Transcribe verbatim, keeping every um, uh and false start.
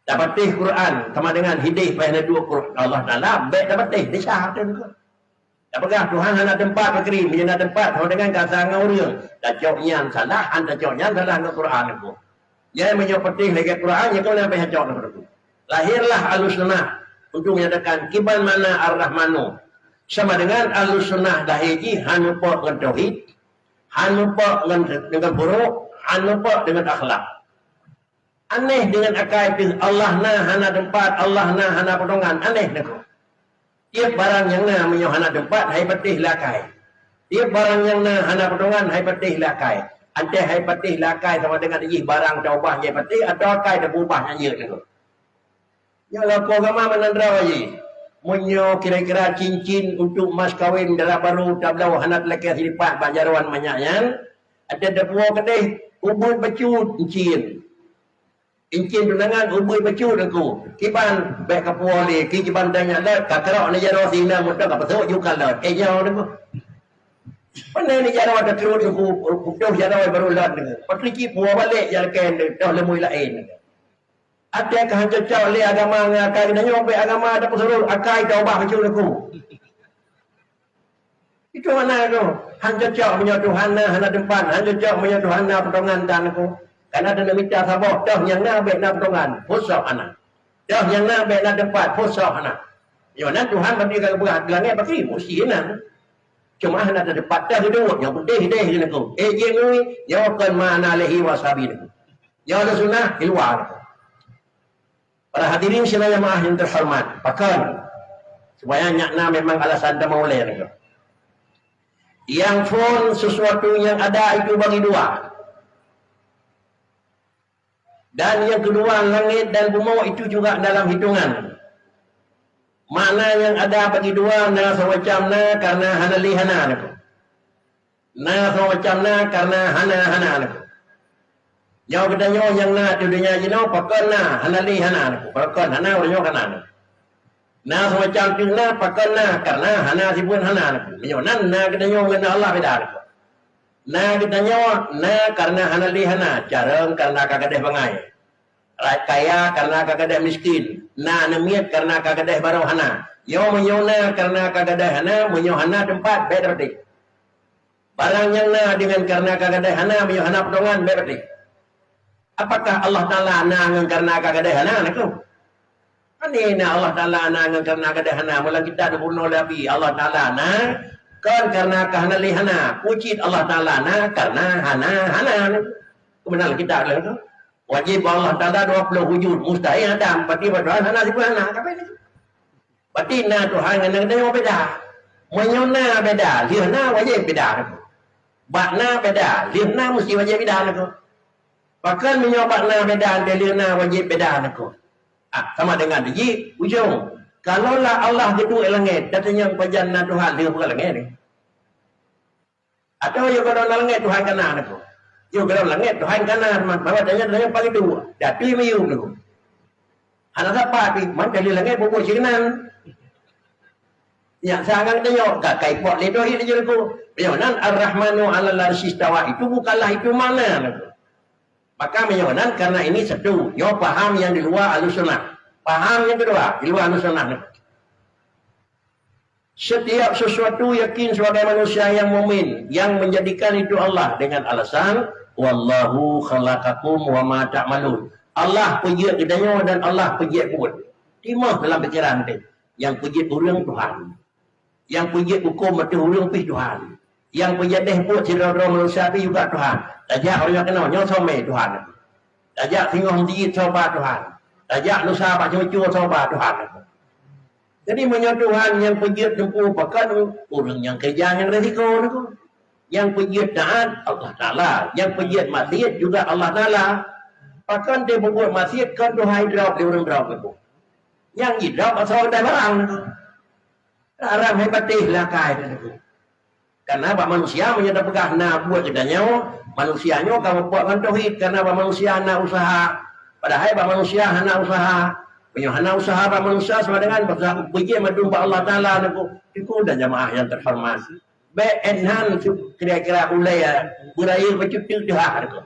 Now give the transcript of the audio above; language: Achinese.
Tapatéh Quran sama dengan hidéh payah neudok Quran Allah Taala, bék tapatéh, desya teuh. Tapeugah Tuhan hana teumpat pakri, meunyoe na teumpat sama dengan kasa ngon ureuëng. Tacok nyan salah, han tacok nyan salah ngon Quran aku. Jadi meunyoe patéh lagée Quran, nyan keuh nyang payah cok ngon aku. Lahirlah Ahlus Sunnah untuk menyatakan kiban makna Ar-Rahmanu. Sama dengan Ahlus Sunnah lahé jih han mupok ngon tauhid, han mupok ngon, dengan furu', han mupok dengan akhlak. Aneh dengan akai teuh, Allah na hana teumpat, Allah na hana potongan, aneh na keuh. Tieb barang nyang na meunyoe hana teumpat hai patéh lé akai. Tieb barang nyang na hana potongan hai patéh lé akai. Anté hai patéh lé akai sama dengan jih barang taubah jai patéh atawa akai tapeubah nyang jeuet na keuh. Nyoe lakoe agama meunan droe jih. Meunyoe kira-kira cincin untuk mas kawin dara barô tabloe hana teulakée siripat bak jaroe manyak nyan, até tapuwoe keudeh ubeuet bacut cincin. Cincin tunangan ubeuet bacut aku. Kiban bék kapuwoe lé, kiban tanyoe lé, ka keurok ni jaroe sina meuteuk ka peusok juga lé. Eh, nyoe aku. Pandai ni jaroe ada terus aku, putôh jaroe baru lé. Pakri ci puwoe balek jaroe keu toh lemui laén. Até ka han cocok lé agama ngon akai geutanyoe, bék agama tapeusuruh akai taubah bacut aku. Itu makna tu. Han cocok meunyoe Tuhan na hana teumpat, han cocok meunyoe Tuhan na potongan tan aku. Kana taneumita saboh, toh nyang na bék na potongan, pusok hana. Toh nyang na bék na teumpat, pusok hana. Nyoe nan Tuhan bagi ka geupeugah di langét pasti, mesti na. Cuma hana teumpat toh hidup, nyang penting hideh je aku. Eh, je ngui, nyoe kon makna lehi wasabi aku. Nyoe Ahlus Sunnah di luwa. Para hadirin sidang jamaah yang terhormat, pakon? Supaya nyak na memang alasan teuma ulée nyoe. Yang phon sesuatu yang ada itu bagi dua. Dan yang kedua, langit dan bumi itu juga dalam hitungan. Makna yang ada bagi dua, na semacam na karena hana lé hana nyoe. Na semacam na karena hana hana nyoe. Nyoe geutanyoe nyang na di dunia jinoe pakon na hana lé hana nyoe. Pakon hana ureuëng nyoe hana nyoe. Na semacam tu na pakon na karena hana sibuen hana nyoe. Meunyoe nan na geutanyoe ngon Allah beda nyoe. Na geutanyoe na karena hana lé hana, carông karena ka gadeh bangai. Rai kaya karena ka gadeh miskin, na aneuk miet karena ka gadeh barô hana. Nyoe meunyoe na karena ka gadeh hana, meunyoe hana teumpat bék tapatéh. Barang nyang na dengan karena ka gadeh hana, meunyoe hana potongan bék tapatéh. Apakah Allah Taala na ngon karena ka gadeh hana? Nakeuh. Pane na Allah Taala na ngon karena gadeh hana? Meulam kitab geubunoe lé Nabi, Allah Taala na kon karena ka hana lé hana. Peue cit Allah Taala na karena hana hana. Keubeunang kitab lé tu. Wajéb bak Allah Taala dua ploh wujud, mustahil ada. Berarti bak Tuhan hana sibuen hana. Tapi ni. Berarti na Tuhan ngon geutanyoe beda. Meunyoe na beda, lheueh na wajéb beda. Bak na beda, lheueh na mesti wajéb beda nakeuh. Pakon meunyoe bak na beda, lheueh na wajéb beda nakeuh. Ah, sama dengan jih ujong. Kalaulah Allah geuduek lam langét, tatanyong pajan na Tuhan lheueh bak langét. Atawa yôh gohlom lam langét Tuhan ka na nyoe. Yôh gohlom langét Tuhan ka na, teuma bahwa tanyoe, tanyoe pageue dua. Datui miyueb nyoe. Hana sapat pih, man dari langét bubuet sinan. Nyak sangat tanyoe, ka kai pot lé dohi laju lagu. Nyoe nan Ar-Rahmanu 'alal 'arsy istawa itu bukanlah itu makna nyoe. Maka meunyoe nan karena ini satu, nyoe paham yang di luar Ahlussunnah. Paham yang kedua, di luar Ahlussunnah nyoe. Setiap sesuatu yakin sebagai manusia yang mukmin yang menjadikan itu Allah dengan alasan, "Wallahu khalaqakum wa ma ta'malun." Allah peujeuet geutanyoe dan Allah peujeuet buet. Timoh dalam pikiran teuh, nyang peujeuet ureuëng Tuhan. Nyang peujeuet huköm ateueh ureuëng pih Tuhan. Nyang peujadeh buet sidroe-droe manusia pih juga Tuhan. Tajak ureuëng keunoe nyoe somé Tuhan. Tajak singoh meuseujid soe ba Tuhan. Tajak lusa bak cucu soe ba Tuhan. Jadi meunyoe Tuhan nyang peujeuet teumpu pakon ureuëng nyang keureuja nyang risiko nyoe. Nyang peujeuet taat Allah Taala, nyang peujeuet maksiet juga Allah Taala. Pakon teuh peubuet maksiet kon Tuhan idrop lé ureuëng drop nyoe. Nyang idrop asai barang nyoe. Haram hai patéh lé akai nyoe. Karena bak manusia meunyoe tapeugah na buet geutanyoe, manusia nyoe ka mupok ngon tauhid karena bak manusia na useuha. Padahai bak manusia hana useuha. Meunyoe hana useuha bak manusia sama dengan peujeuet mandum bak Allah Taala nyoe, teungku dan jamaah yang terhormat. Bék enhan kira-kira ulée beurayeuk bacut teuk deuhah nyoe.